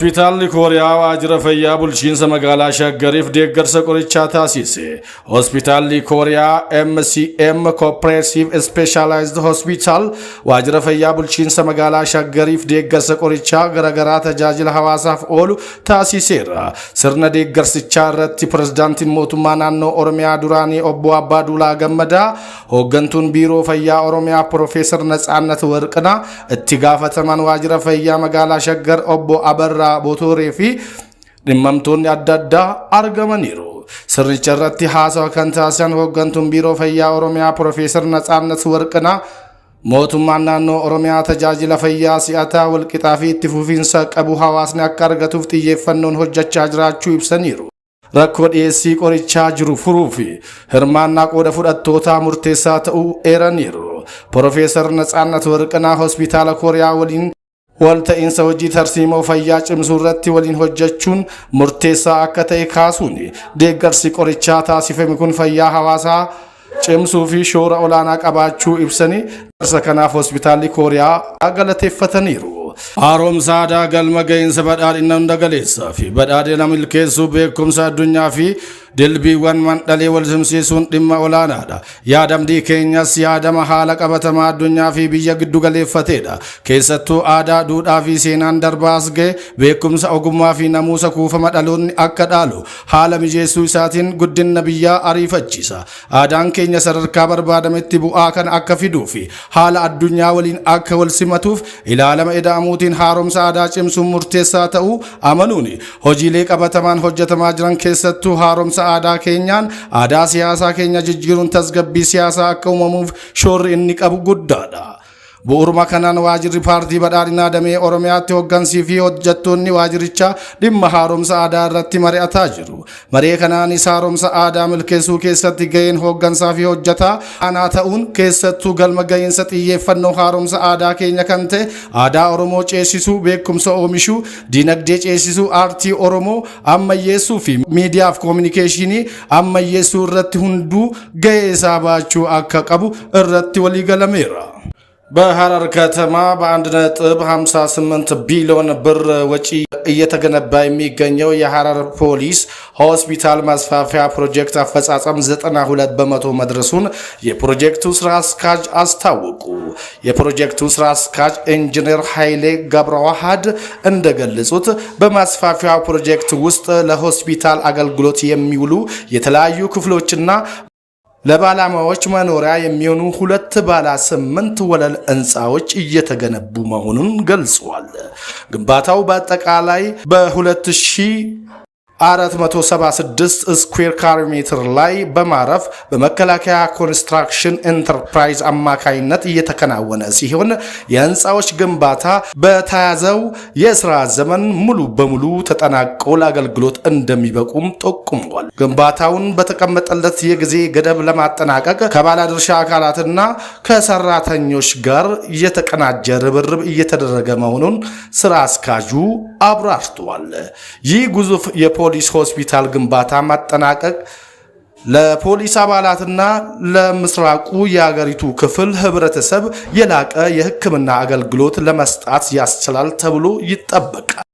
Hospitaalli Kooriyaa Waajjira Fayyaa Bulchiinsa Magaalaa Shaggariif deeggarsa qorichaa taasise. Hospitaalli Kooriyaa MCM Comprehensive Specialized Hospital Waajjira Fayyaa Bulchiinsa Magaalaa Shaggariif deeggarsa qorichaa garaagaraa tajaajila hawaasaaf oolu taasiseera. Sirna deeggarsichaa irratti Pirezidaantiin Mootummaa Naannoo Oromiyaa duraanii Obbo Abbaaduulaa Gammadaa, hooggantuun Biiroo Fayyaa Oromiyaa Piroofeesar Natsaannat Warqinaa, itti gaafatamaan Waajjira Fayyaa Magaalaa Shaggar Obbo Abarraa Botoree fi dhimmamtoonni adda addaa argamaniiru. Sirnicha irratti haasawa kan taasisan hooggantuun Biiroo Fayyaa Oromiyaa Piroofeesar Natsaannat Warqinaa, mootummaan naannoo Oromiyaa tajaajila fayyaa si'ataa, walqixaa fi itti fufiinsa qabu hawaasni akka argatuuf xiyyeeffannoon hojjechaa jiraachuu ibsaniiru. Rakkoo dhiyeessii qorichaa jiru furuu fi hirmaannaa qooda fudhattootaa murteessaa ta'uu eeraniiru. Piroofeesar Natsaannat Warqinaa hospitaala Kooriyaa waliin walta'iinsa hojii tarsiimoo fayyaa cimsuu irratti waliin hojjechuun murteessaa akka ta'e kaasuun, deeggarsi qorichaa taasifame kun fayyaa hawaasaa cimsuu fi shoora olaanaa qabaachuu ibsanii, deeggarsa kanaaf hospitaalli Kooriyaa galateeffataniiru. Haaromsa aadaa galma ga'iinsa badhaadhina hunda galeessaa fi badhaadhina milkeessuu, beekumsa addunyaa fi dilbiiwwan mandhalee wal simsiisuun dhimma olaanaadha. Yaadamdii keenyas yaadama haala qabatamaa addunyaa fi biyya giddu galeeffateedha. Keessattuu aadaa, duudhaa fi seenaan darbaas ga'e beekumsa, ogummaa fi namuusa kuufama dhaloonni akka dhaalu haala mijeessuu isaatiin guddina biyyaa ariifachiisa. Aadaan keenya sadarkaa barbaadametti bu'aa kana akka fiduu fi haala addunyaa waliin akka wal simatuuf ilaalama ida'amuutiin haaromsa aadaa cimsuun murteessaa ta'uu amanuun, hojiilee qabatamaan hojjetamaa jiran keessattuu haaromsa aadaa keenyaan aadaa siyaasaa keenya jijjiiruun tasgabbii siyaasaa akka uumamuuf shoorri inni qabu guddaadha. Bu'uuruma kanaan Waajirri Paartii Badhaadhinaa Damee Oromiyaatti hooggansii fi hojjettoonni waajirichaa dhimma haaromsa aadaa irratti mari'ataa jiru. Maree kanaanis haaromsa aadaa milkeessuu keessatti gaheen hooggansaa fi hojjetaa aanaa ta'uun, keessattuu galma gahiinsa xiyyeeffannoo haaromsa aadaa keenya kan ta'e aadaa Oromoo ceesisuu, beekumsa oomishuu, diinagdee ceesisuu, aartii Oromoo ammayyeessuu fi miidiyaa fi koominikeeshinii ammayyeessuu irratti hunduu gahee isaa baachuu akka qabu irratti waliigalameera. በሐረር ከተማ በ1.58 ቢሊዮን ብር ወጪ እየተገነባ የሚገኘው የሐረር ፖሊስ ሆስፒታል ማስፋፊያ ፕሮጀክት አፈጻጸም 92% መድረሱን የፕሮጀክቱ ስራ አስኪያጅ አስታወቁ። የፕሮጀክቱ ስራ አስኪያጅ ኢንጂነር ኃይሌ ገብረዋሃድ እንደገለጹት፣ በማስፋፊያ ፕሮጀክት ውስጥ ለሆስፒታል አገልግሎት የሚውሉ የተለያዩ ክፍሎችና ለባለሙያዎች መኖሪያ የሚሆኑ ሁለት ባለ ስምንት ወለል ህንፃዎች እየተገነቡ መሆኑን ገልጸዋል። ግንባታው በአጠቃላይ በ2476 ስኩዌር ካሬ ሜትር ላይ በማረፍ በመከላከያ ኮንስትራክሽን ኢንተርፕራይዝ አማካይነት እየተከናወነ ሲሆን፣ የህንፃዎች ግንባታ በተያዘው የስራ ዘመን ሙሉ በሙሉ ተጠናቆ ለአገልግሎት እንደሚበቁም ጠቁመዋል። ግንባታውን በተቀመጠለት የጊዜ ገደብ ለማጠናቀቅ ከባለድርሻ አካላትና ከሰራተኞች ጋር የተቀናጀ ርብርብ እየተደረገ መሆኑን ስራ አስኪያጁ አብራርተዋል። ይህ ግዙፍ የፖሊስ ሆስፒታል ግንባታ ማጠናቀቅ ለፖሊስ አባላትና ለምስራቁ የአገሪቱ ክፍል ህብረተሰብ የላቀ የሕክምና አገልግሎት ለመስጠት ያስችላል ተብሎ ይጠበቃል።